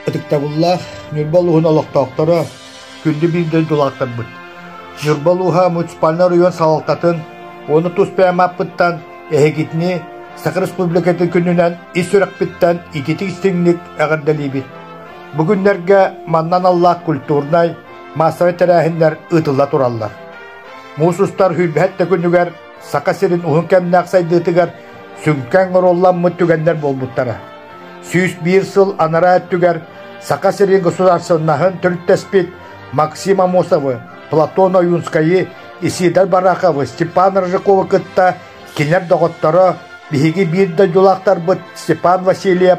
Ытыктабыллаах Ньурба улууһун олохтоохторо, күндү биир дойдулаахтарбыт! Ньурба улууһа муниципальнай оройуон салалтатын уонна тус бэйэм ааппыттан эһигитини Саха Республикатын күнүнэн ис сүрэхпиттэн ититик-истиҥник эҕэрдэлиибит! Бу күннэргэ манна аналлаах культурнай, маассабай тэрээһиннэр ыытылла тураллар. Муус устар сүүрбэһэт да күнүгэр Саха сирин уһун кэмнээх сайдыытыгар сүҥкэн оруолламмыт түгэннэр буолбуттара. 101 сыл анараа өттүгэр Саха сирин государственноһын төрүттэспит Максим Амосовы, Платон Ойуунскайы, Исидор Бараховы, Степан Рыжаковы кытта кинилэр доҕотторо, биһиги биир дойдулаахтарбыт Степан Васильев,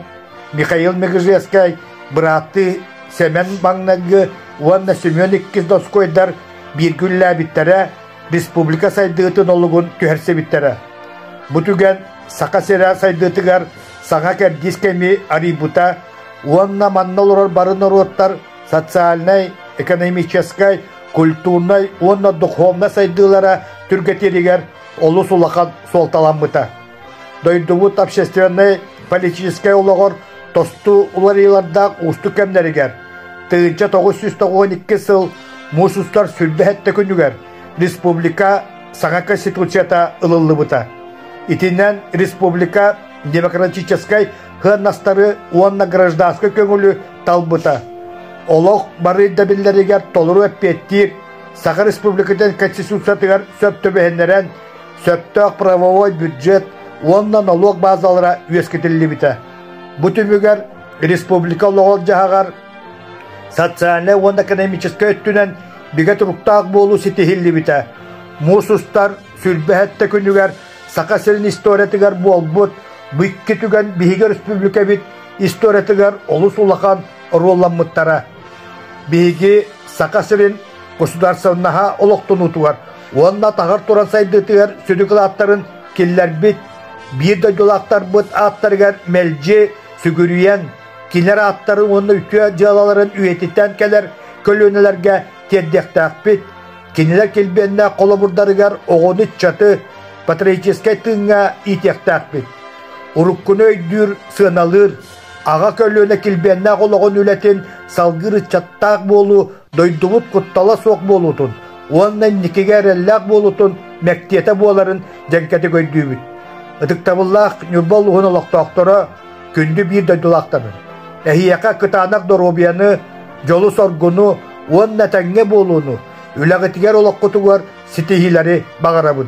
Михаил Мегежескай, бырааттыы Сэмэн Маҥнайгы уонна Семен Иккис Доскойдар бииргэ үлэлээбиттэрэ, республика сайдыытын олугун түһэрсибиттэрэ. Бу түгэн Саха сирэ сайдыытыгар саҥа кэрдиис кэми арыйбыта уонна манна олорор бары норуоттар социальнай, экономическай, культурнай уонна духовнай сайдыылара түргэтииригэр олус улахан суолталаммыта. Дойдубут общественнай политическай олоҕор тосту уларыйыылардаах уустук кэмнэригэр 1992 сыл муус устар 27 күнүгэр республика саҥа конституцията ылыллыбыта. Итинэн республика демократическай сыаннастары уонна гражданскай көҥүлү талбыта. Олох бары ирдэбиллэригэр толору эппиэттиир Саха Республикатын Конституциятыгар сөп түбэһиннэрэн сөптөөх правовой бюджет уонна нолуок базалара үөскэтиллибитэ. Бу түмүгэр республика олоҕор-дьаһаҕар социальнай уонна экономическай өттүнэн бигэ туруктаах буолуу ситиһиллибитэ. Муус устар 27 күнүгэр Саха сирин историятыгар буолбут бу икки түгэн биһиги өрөспүүбүлүкэбит историятыгар олус улахан оруолламмыттара. Биһиги Саха сирин государственноһа олохтонуутугар уонна атаҕар туран сайдыытыгар сүдү кылааттарын киллэрбит биир дойдулаахтарбыт ааттарыгар мэлдьи сүгүрүйэн, кинилэр ааттарын уонна үтүө дьыалаларын үйэтитэн кэлэр көлүөнэлэргэ тиэрдиэхтээхпит. Кинилэр килбиэннээх холобурдарыгар оҕону-ыччаты патриотическай тыыҥҥа иитиэхтээхпит. Уруккуну өйдүүр, сыаналыыр, аҕа көлүөнэ килбиэннээх олоҕун үлэтин салгыыр ыччаттаах буолуу дойдубут куттала суох буолуутун уонна инникигэ эрэллээх буолуутун мэктиэтэ буоларын дьэҥкэтик өйдүүбүт. Ытыктабыллаах Ньурба улууһун олохтоохторо, күндү биир дойдулаахтарбыт! Эһиэхэ кытаанах доруобуйаны, дьолу-соргуну уонна этэҥҥэ буолууну, үлэҕитигэр олоххутугар ситиһиилэри баҕарабын!